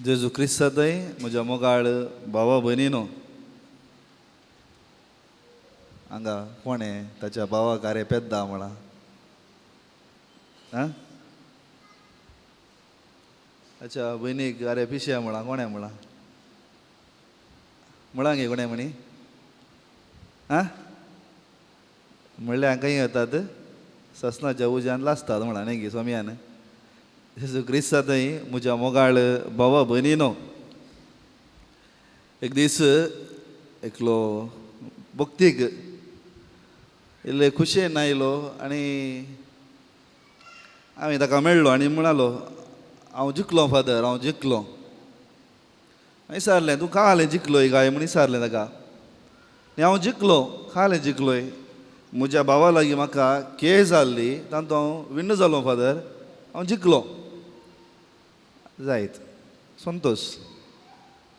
जेजू क्रिस्तांतय म्हज्या मोगाळ भावा भयणीनो, हांगा कोणें ताच्या भावाक आरे पेद्दा म्हळां? आं, ताच्या भयणीक आरे पिशे म्हळां? कोणें म्हळां? म्हळां गे कोणें म्हणी? आं, म्हणल्यार खंय येतात ससनाच्या उज्यान लासतात म्हळां न्ही गे स्वामयान. जेजू क्रिस्तांतय म्हज्या मोगाळ भावा भयणीनो, एक दीस एकलो भक्तीक इल्ले खुशयेन आयलो आनी हांवें ताका मेळ्ळो आनी म्हणालो, हांव जिखलो फादर, हांव जिखलो. विचारलें, तूं कालें जिखलोय काय म्हूण विचारलें ताका. आनी हांव जिखलो, कालें जिखलोय, म्हज्या भावा लागीं म्हाका खेळ जाल्ली तातूंत हांव विण्ण जालो फादर, हांव जिखलो. जायत संतोश,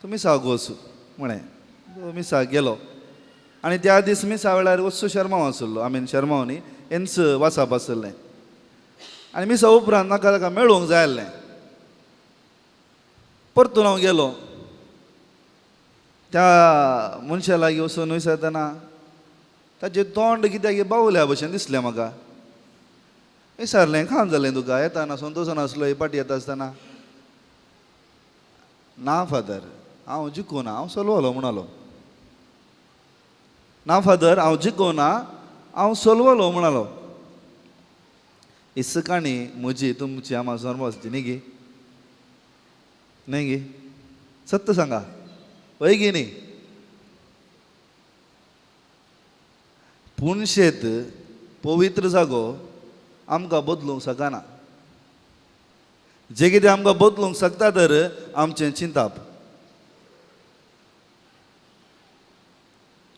तूं मिसाक वच म्हळें. तो मिसाक गेलो आनी त्या दीस मिसा वेळार वचू शर्माव आसलो, I mean शर्माव न्ही, हेंच वाचप आसलें. आनी मिसा उपरांत म्हाका ताका मेळूंक जाय आसलें. परतून हांव गेलो त्या मनशा लागीं वचून विचारतना ताचें तोंड कित्याक बावल्या भशेन दिसलें म्हाका. विचारलें, खाण जालें तुका? येताना संतोशान आसलो, ही पाटी येता आसतना. ना फादर, हांव जिखूना, हांव सोलवलो म्हणालो. ना फादर, हांव जिखूना, हांव सोलवलो म्हणालो. ही काणी म्हजी तुमची आमा समजची न्ही गी? न्ही गी? सत्य सांगा, हय गी न्ही? पुनशेत पवित्र जागो आमकां बदलूंक शकना. जे कितें आमकां बदलूंक शकता तर आमचें चिंताप.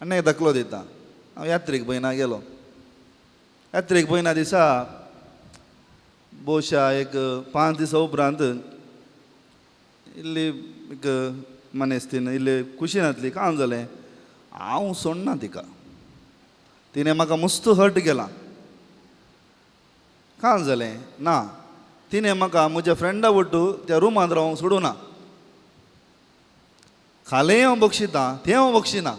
आनी एक दाखलो दिता. हांव यात्रेक भयणा गेलो. यात्रेक भयणा दिसा बोशा एक 5 दिसां उपरांत इल्ली एक मनेस्तीन इल्ली खुशी नासली. काम जालें, हांव सोडना तिका, तिणें म्हाका मस्त हर्ट केलां. काम जालें ना, तिणें म्हाका म्हज्या फ्रेंडा वट्टू त्या रुमांत रावंक सोडूं ना. खालें हांव बक्षितां, तें हांव बक्षिना.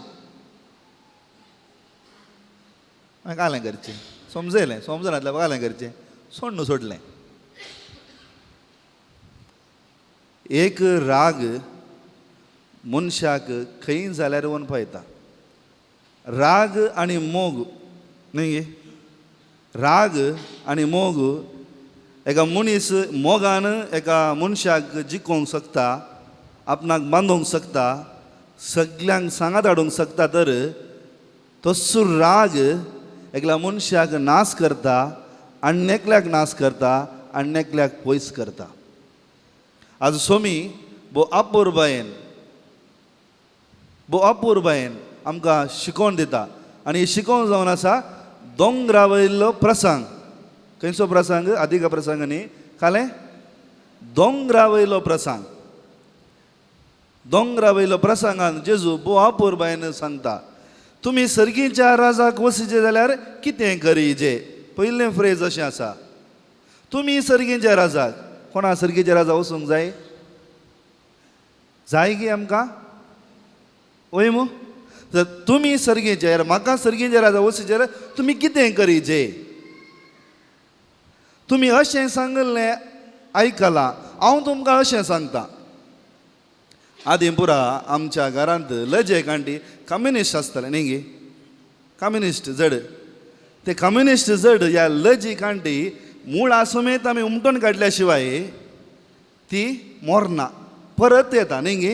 हांवें कालें करचें समजयलें, समजनातलें कालें करचें, सोडून सोडलें. एक राग मनशाक खंय जाल्यार वोन पळयता. राग आनी मोग न्ही गे? राग आनी मोग एका मनीस मोगान एका मनशाक जिखोवंक शकता, आपणाक बांदूंक शकता, सगल्यांक सांगात हाडूंक शकता. तर तसो राग एकल्या मनशाक नाश करता, आनी एकल्याक नाश करता, आनी एकल्याक पयस करता. आज सोमी भो अपुरबायेन, भो अपुरबायेन आमकां शिकोवन दिता. आनी ही शिकोवन जावन आसा दोंगरा वयलो प्रसंग. खंयचो प्रसंग? आदिका प्रसंग न्ही, खालें दोंगरा वयलो प्रसंग. दोंगरा वयलो प्रसंगान जेजू भो अपुरबायेन सांगता, तुमी सर्गीच्या राजाक वचचे जाल्यार कितें करीजे? पयलें फ्रेज अशें आसा, तुमी सर्गीच्या राजाक. कोणा सर्गीच्या राजा वचूंक जाय? जाय की आमकां? वय मू? जर तुमी सर्गीचेर, म्हाका सर्गीच्या राजा वचचे जाल्यार तुमी कितें करीजे? तुमी अशें सांगिल्लें आयकलां, हांव तुमकां अशें सांगता. आदीं पुरा आमच्या घरांत लजे कांटी कम्युनिस्ट आसताले न्ही गे? कम्युनिस्ट जड, ते कम्युनिस्ट जड ह्या लजी कांटी मुळा समेत आमी उमटून काडल्या शिवाय ती मोरना, परत येता न्ही गे?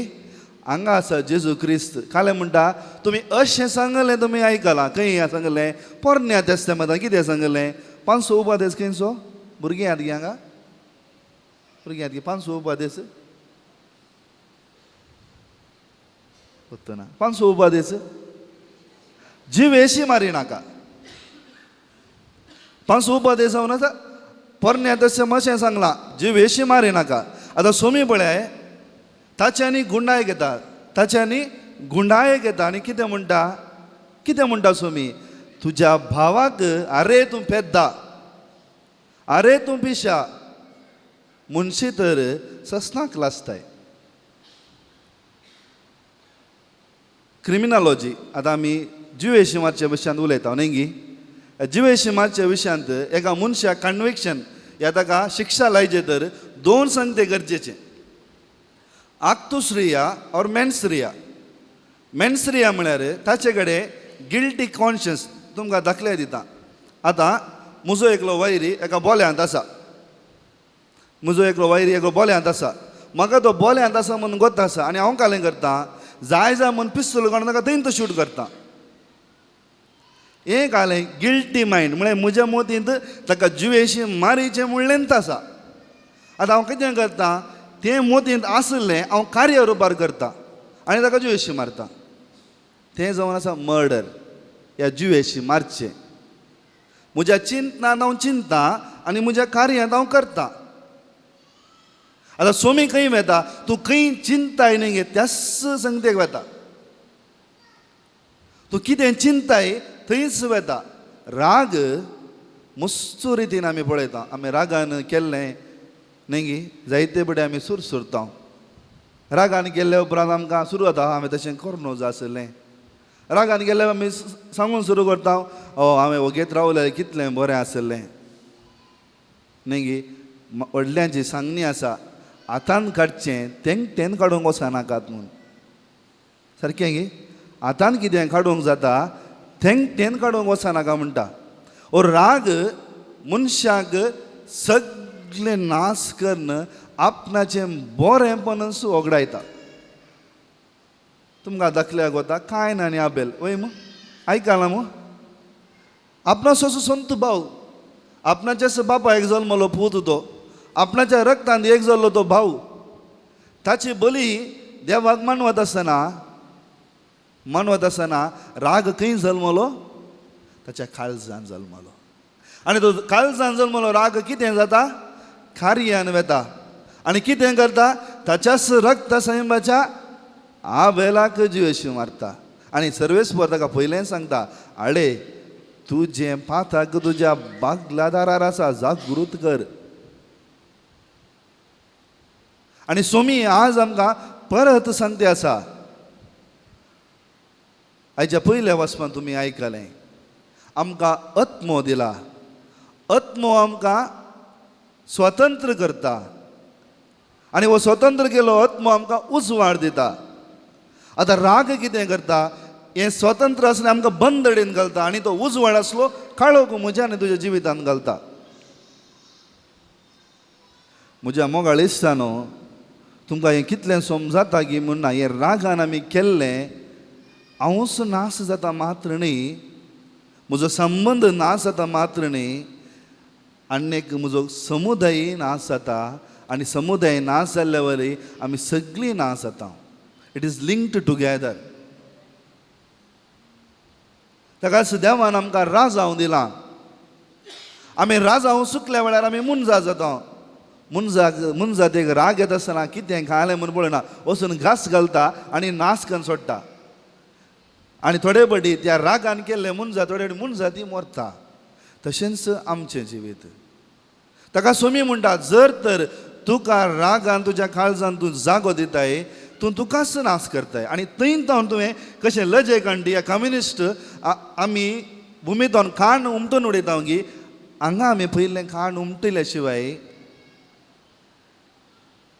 हांगा आसा जेजू क्रिस्त कालें म्हणटा, तुमी अशें सांगलें तुमी आयकलां. खंय सांगलें? पोरण्या तेस्तेमांत कितें सांगलें? 500 उपादेस. खंयचो? भुरगीं आहात गे हांगा? भुरगीं आहात गे? 500 उपादेस ना, 500 उपादेस. जिवेशी मारी नाका. 500 उपादेस जावन आसा पोरण्या तेस्तेमांत अशें सांगलां, जिवेशी मारी नाका. आतां सोमी पळय ताच्यांनी गुंडाय घेता, ताच्यांनी गुंडाय घेता. आनी कितें म्हणटा? कितें म्हणटा सोमी? तुज्या भावाक आरे तूं पेद्दा, आरे तूं पिशा, मुनशी तर ससनाक लासताय. क्रिमिनॉलॉजी आतां आमी जिवेशी मारच्या विशयांत उलयता न्ही गी? जिवेशी मारच्या विशयांत एका मनशाक कन्विक्शन या ताका शिक्षा लायचे तर दोन संगते गरजेचे, आक्तुश्रिया और मेन्सरिया. मेन्सरिया म्हळ्यार ताचे कडेन गिल्टी कॉन्शियस. तुमकां दाखले दिता. आतां म्हजो एकलो वैरी एका बोल्यांत आसा, म्हजो एकलो वैरी एका बोल्यांत आसा, म्हाका तो बोल्यांत आसा म्हूण गोत आसा आनी हांव कालें करता जाय जाय म्हूण पिस्तूल काडून ताका थंय तो शूट करता. हें कालें गिल्टी मायंड म्हळ्यार म्हज्या मोतींत ताका जिवेशी मारीचें म्हणलेंच आसा. आतां हांव कितें करता, तें मोतींत आशिल्लें हांव कार्य रुपार करता आनी ताका जिवेशी मारता. तें जावन आसा मर्डर ह्या जिवेशी मारचें. म्हज्या चिंतनांत हांव चिंता आनी म्हज्या कार्यांत हांव करता. आतां सोमी खंय वेता, तूं खंय चिंताय न्ही गे त्याच संगतेक वेता. तूं कितें चिंताय थंयच वेता. राग मस्तू रितीन आमी पळयता, आमी रागान केल्लें न्ही गी जायते बडे आमी सुरसुरता. रागान गेल्ले उपरांत आमकां सुरू जाता हांवें तशें करूं नजो आशिल्लें. रागान गेल्ले आमी सांगून सुरू करता, ओ हांवें वगेत रावलें कितलें बरें आशिल्लें न्ही गी. व्हडल्यांची सांगणी आसा हातान काडचें तेंगटेन काडूंक वचनाकात म्हूण. सारकें गी? हातान कितें काडूंक जाता तेंगटेन काडूंक वचनाका म्हणटा. ओ राग मनशाक सगळें नाश करून आपणाचें बरेंपणच वगडायता. तुमकां दाखल्याक वता कांय ना आनी आबेल वय मू आयकलां मू. आपणाचो संत भाव, आपणाच्याच बापायक जल्मलो पूत तो, आपणाच्या रक्तांत एक जाल्लो तो भाव, ताची बली देवाक मानवत आसतना मानवत आसतना राग खंय जल्मलो, ताच्या काळजान जल्मलो. आनी तो काळजान जल्मलो राग कितें जाता, कार्यान वेता आनी कितें करता, ताच्याच रक्ता सैमाच्या आबेलाक जिवेशी मारता. आनी सर्वेस्पर ताका पयलें सांगता, आडे तुजें पाताक तुज्या बागला दारार आसा, जागृत कर. आनी सोमी आज आमकां परत सांगते आसा. आयच्या पयल्या वाचपान तुमी आयकलें, आमकां आत्मो दिला, आत्मो आमकां स्वतंत्र करता आनी हो स्वतंत्र केलो आत्मो आमकां उजवाड दिता. आतां राग कितें करता, हें स्वतंत्र आसलें आमकां बंदडेन घालता आनी तो उजवाड आसलो काळोख म्हज्या आनी तुज्या जिवितांत घालता. म्हज्या मोगाळ इश्टानो, तुमकां हें कितलें समजाता की म्हूण ना, हें रागान आमी केल्लें हांवूच नाश जाता मात्र न्ही, म्हजो संबंद नाश जाता मात्र न्ही, आनी एक म्हजो समुदाय नाश जाता आनी समुदाय नाश जाल्ल्या वरी आमी सगळीं नाश जाता. It is linked together. ताका देवान आमकां राजांव दिलां. आमी राजांव सुकल्या वेळार आमी मुंजा जाता. मुंजाक मुंजातेक राग येता आसतना कितें खालें म्हूण पळयना, वचून घास घालता आनी नाश करून सोडटा. आनी थोडे पटी त्या रागान केल्ले मुंजा थोडे मुंजा ती मरता. तशेंच आमचें जिवीत. ताका सोमी म्हणटा, जर तर तुका रागान तुज्या काळजान तूं जागो दिताय, तूं तुकाच नाश करताय. आनी थंय तावन तुवें कशें लजे कांडी ह्या कम्युनिस्ट आमी भुमीतोन खाण उमटून उडयता गी, हांगा आमी पयलें खाण उमटिल्या शिवाय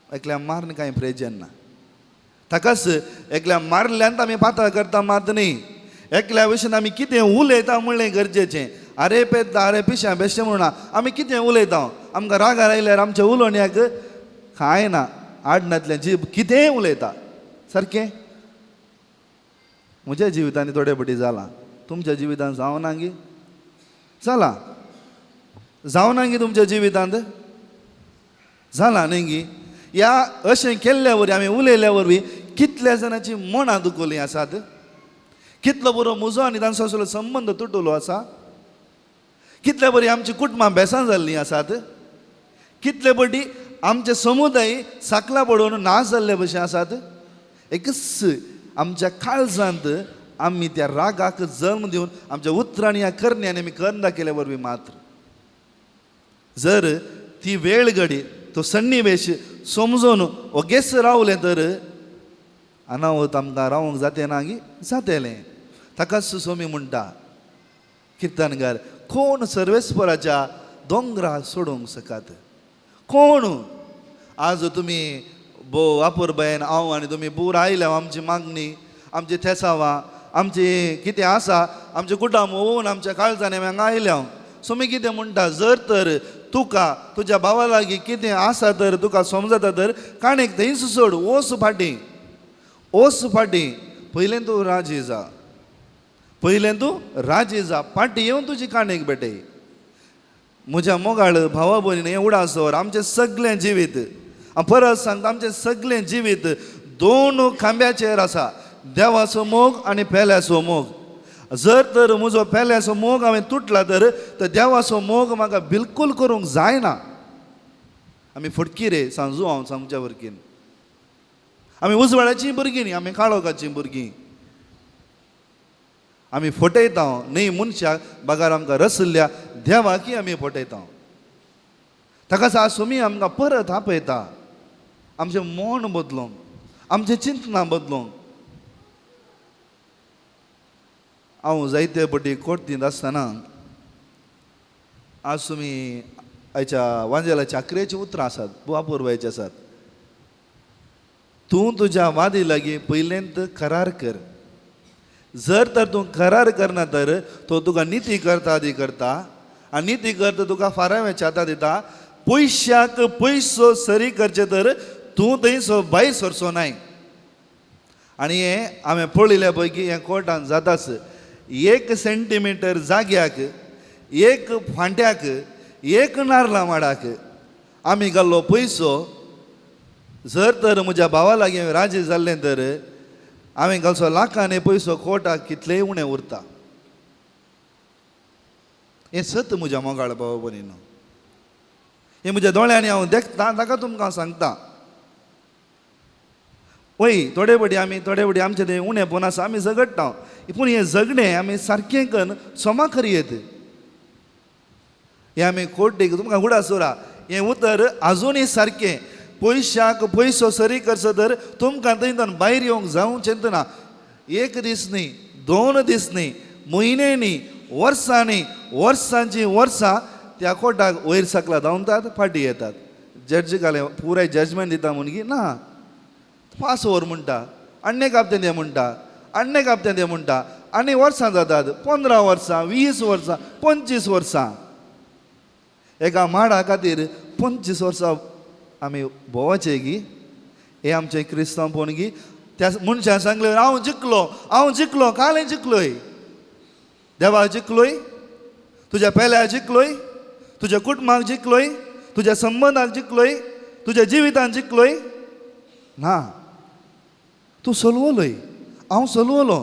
एकल्या मारून कांय प्रयोजन ना. ताकाच एकल्या मारल्यान आमी पातळ करता मात न्ही, एकल्या भशेन आमी कितें उलयता म्हणलें गरजेचें. अरे पेद्दा अरे पिश्या बेश्टें म्हणना, आमी कितें उलयता. आमकां रागार आयल्यार आमच्या उलोवण्याक कांय ना, आडनातलें जीब कितेंय उलयता. सारकें म्हज्या जिवितांनी थोडे पटी जालां, तुमच्या जिवितांत जावना गी? जालां जावना गी तुमच्या जिवितांत? जालां न्ही गी? ह्या अशें केल्ल्या वरवीं आमी उलयल्ल्या वरवीं कितल्या जाणांची मनां दुखवलीं आसात, कितलो बरो म्हजो आनी तांचो असलो संबंद तुटलो आसा, कितले बरी आमची कुटुंबां बेसां जाल्लीं आसात, कितले पटी आमचे समुदाय साकलां पडोवन नाश जाल्ले भशेन आसात. एकच आमच्या काळजांत आमी त्या रागाक जल्म दिवन आमच्या उतरांनी ह्या करण्यांनी आमी करून दाखयल्या वरवीं मात्र जर ती वेळ घडी तो सन्निवेश समजून ओगेच रावलें तर अनावत आमकां रावंक जाते ना गी? जातेलें. ताकाच सोमी म्हणटा किर्तनकार, कोण सर्वेस्पराच्या दोंगरा सोडूंक शकात? कोण? आज तुमी भोव अपुरबायेन हांव आनी तुमी पूर आयल्या, आमची मागणी, आमची थेसावां, आमची कितें आसा, आमचे कुटाम ओवन आमच्या काळजांनी आमी हांगा आयल्या. सोमी कितें म्हणटा, जर तर तुका तुज्या भावा लागीं कितें आसा तर तुका समजता तर काणेक थंयच सोड, वच फाटीं, वच फाटीं, पयलें तूं राजी जा, पयलें तूं राजी जा, फाटीं येवन तुजी काणेक भेटय. म्हज्या मोगाळ भावा भयणीन हें उडास दवर, आमचें सगळें जिवीत, हांव परत सांगता, आमचें सगळें जिवीत दोन खांब्याचेर आसा, देवाचो मोग आनी पेल्याचो मोग. जर तर म्हजो पेल्याचो मोग हांवें तुटला तर देवाचो मोग म्हाका बिलकूल करूंक जायना. आमी फटकी रे सांजू, हांव सांगच्या भुरगीन, आमी उजवाडाचीं भुरगीं न्ही, आमी काळोखाचीं भुरगीं. आमी फटयता न्ही मनशाक, बगार आमकां रसल्या देवाकी आमी फटयता. ताका आज आमकां परत आपयता, आमचें मन बदलूंक, आमचें चिंतनां बदलूंक. हांव जायते पटी कोर्तींत आसतना आज तुमी आयच्या वांजेलाच्या आकरेचीं उतरां आसात, अपुरबायेचीं आसात. तूं तुज्या वादी लागीं पयलेंत करार कर, जर तर तूं करार करना तर तो तुका निती करता आदी करता, आनी निती करता तुका फाराव्याच्या हाता दिता. पयशाक पयसो सरी करचे तर तूं थंयसो भायर सरचो नाय. आनी हें हांवें पळयल्या पैकी हें कोर्टान जाताच. 1 सेंटीमिटर जाग्याक, 1 फांट्याक, 1 नारला माडाक आमी घाल्लो पयसो जर तर म्हज्या भावा लागीं राजी जाल्लें तर हांवें घालचो लाखांनी पयसो कोर्टाक कितलेय उणें उरता. हें सत म्हज्या मोगाळ भाव भयणीनो, हें म्हज्या दोळ्यांनी हांव देखता, ताका तुमकां सांगता. वय थोडे बडी आमी, थोडे बडी आमचें तें उणेंपण आसा, आमी झगडटा, पूण हें झगडें आमी सारकें कन्न सोमा करयेत. हें आमी कोर्टीक तुमकां उडास उरा, हें उतर आजुनूय सारकें, पयशाक पयसो सरी करचो तर तुमकां थंयच्यान भायर येवंक जावचें ना. 1 दीस न्ही, 2 दीस न्ही, म्हयने न्ही, वर्सां न्ही, वर्सांची वर्सां त्या कोर्टाक वयर सकला धांवतात, फाटीं येतात. जज घालें पुराय जजमेंट दिता म्हणगी ना, पास ओवर म्हणटा, आनी कापतें तें म्हणटा, आनी कापतें तें म्हणटा, आनी वर्सां जातात, 15 वर्सां, 20 वर्सां, 25 वर्सां. एका माडा खातीर 25 वर्सां आमी भोंवचें गी, हें आमचें क्रिस्तांवपण गी. त्या मनशान सांगलें हांव जिखलो, हांव जिखलो, कालें जिखलोय, देवा जिखलोय, तुज्या पेल्या जिखलोय, तुज्या कुटुंबाक जिखलोय, तुज्या संबंदाक जिखलोय, तुज्या जिवितान जिखलोय ना. तूं सोलवलोय, हांव सोलवलो.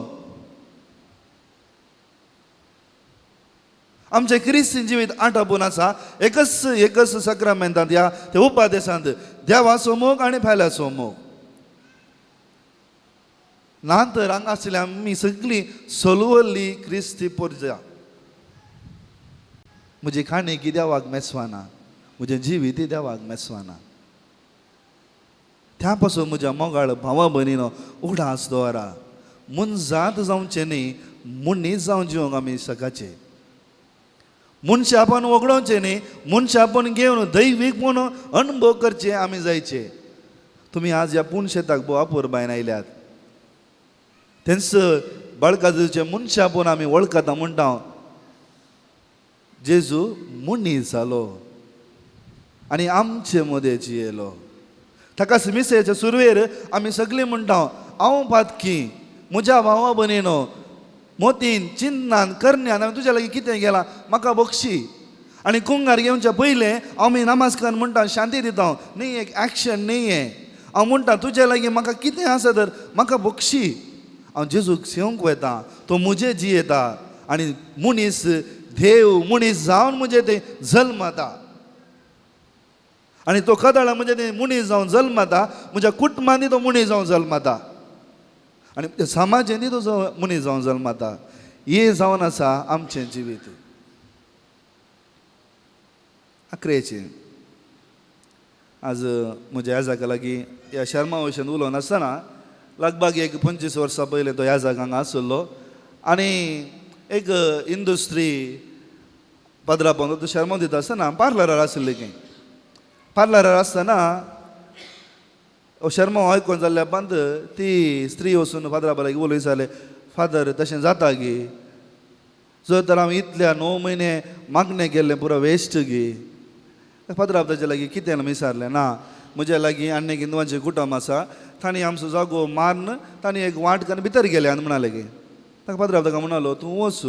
आमचें क्रिस्ती जिवीत आटापून आसा एकच एकच साक्रामेंतांत, ह्या त्या उपादेशांत, देवाचो मोग आनी पेल्याचो मोग. ना तर हांगा आशिल्ली आमी सगळीं सोलवल्ली क्रिस्ती पोरजा. म्हजी काणी की देवाक मेसवाना, म्हजें जिवीत देवाक मेसवाना. त्या पासून म्हज्या मोगाळ भावा भयणीनो उगडास दवरा, मनजात जावचें न्ही, मनीस जावन जिवंक आमी सकाळचें. मनशापण वगडोवचें न्ही, मनशापण घेवन दैवीक म्हूण अणभव करचे आमी जायचे. तुमी आज ह्या पूण शेताक भोव अपुरबायेन आयल्यात, तेंच बाळकाजूचें मनशापण आमी वळखता म्हणटा. जेजू मनीस जालो आनी आमचे मदें जियेलो. ताका मिसेच्या सुरवेर आमी सगळीं म्हणटा, हांव पातकी, म्हज्या भावा भयणीनो, मोतीन चिंतनान करण्यान हांवें तुज्या लागीं कितें गेलां म्हाका बक्षी. आनी कुंगार घेवच्या पयलें हांव मी नमस्कार म्हणटा, शांती दिता न्ही, एक एक्शन न्ही हें. हांव म्हणटा तुज्या लागीं म्हाका कितें आसा तर म्हाका बक्षी. हांव जेजूक सेवंक वता, तो म्हजें जियेता आनी मनीस देव मनीस जावन म्हजें तें जल्मता. आनी तो कदळा म्हजें तें मनीस जावन जल्मता, म्हज्या कुटुंबांनी तो मनीस जावन जल्मता आनी समाजांनी तो मनीस जावन जल्मता. हें जावन आसा आमचें जिवीत. आकरेचें आज म्हज्या आजाका लागीं ह्या शर्मा वशेन उलोवन आसतना लगभग एक 25 वर्सां पयलीं तो ह्या जाग्याक हांगा आशिल्लो आनी एक हिंदू स्त्री पाद्रा तो शर्मो दिता आसतना पार्लरार आशिल्ली खंय. पार्लरार आसतना शर्मा आयकोन जाल्ल्या उपरांत ती स्त्री वचून फादरा लागीं उलयताले, फादर तशें जाता गी, जर तर हांव इतल्या 9 म्हयने मागणें केल्लें पुरो वेस्ट गी. फादरा ताजे लागीं कितें विचारलें ना, म्हज्या लागीं आनी एक हिंदवांचें कुटुंब आसा, तांणी आमचो जागो मारून तांणी एक वाट करून भितर गेले आनी म्हणाले गी. ताका फादरा ताका म्हणालो तूं वच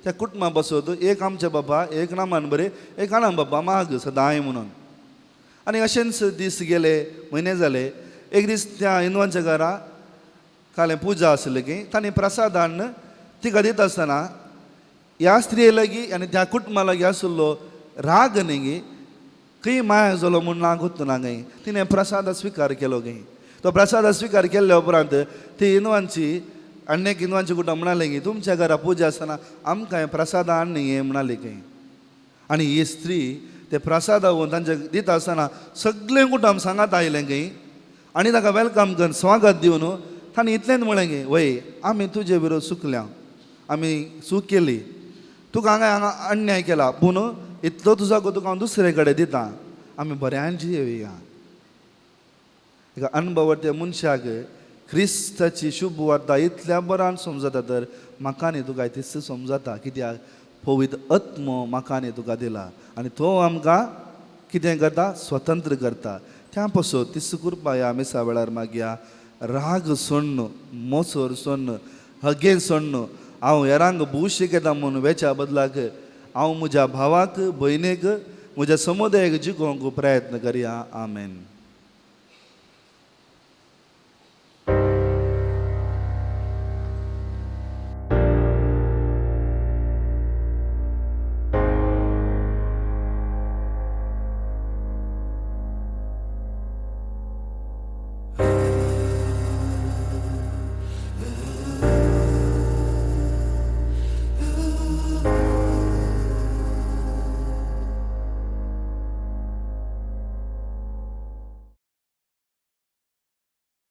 त्या कुटुंबा बसत एक आमच्या बाबा एक नामान बरें एक आणाम बाबा माग सदांय म्हणून. आनी अशेंच दीस गेले, म्हयने जाले. एक दीस त्या हिंदवांच्या घरा कालें पुजा आसली की तांणी प्रसाद हाडून तिका दिता आसतना ह्या स्त्रिये लागीं आनी त्या कुटुंबा लागीं आशिल्लो राग न्ही गी खंय माया जालो म्हूण ना गोत्तू ना खंय तिणें प्रसाद स्विकार केलो खंय. तो प्रसाद स्विकार केल्ल्या उपरांत ती हिंदवांची आनी एक हिंदवांची कुटुंब म्हणालें की तुमच्या घरा पुजा आसतना आमकां प्रसाद हाडून हें म्हणाली खंय. आनी ही स्त्री ते प्रसादा तांचे दिता आसतना सगळें कुटुंब सांगात आयलें खंय आनी ताका welcome करून स्वागत दिवन तांणी इतलेंच म्हळें गे, वय आमी तुजे विरोध चुकल्या, आमी चूक केली, तुका हांगा हांगा अन्याय केला, पूण इतलो तुजो तुका हांव दुसरे कडेन दिता, आमी बऱ्यान जियेवया. एका अणभवत्या मनशाक क्रिस्ताची शुभ वार्ता इतल्या बरान समजता तर म्हाका न्ही तुका तीच समजता, कित्याक पवित्र आत्मो म्हाका न्ही तुका दिला आनी तो आमकां कितें करता, स्वतंत्र करता. त्या पासून तीच कृपा ह्या मिसा वेळार मागया राग सोडून, मोसोर सोडून, हगे सोडून हांव हेरांक भूश शिकयता म्हूण वेच्या बदलाक हांव म्हज्या भावाक भयणीक म्हज्या समुदायाक जिखोवंक प्रयत्न करया. आमेन.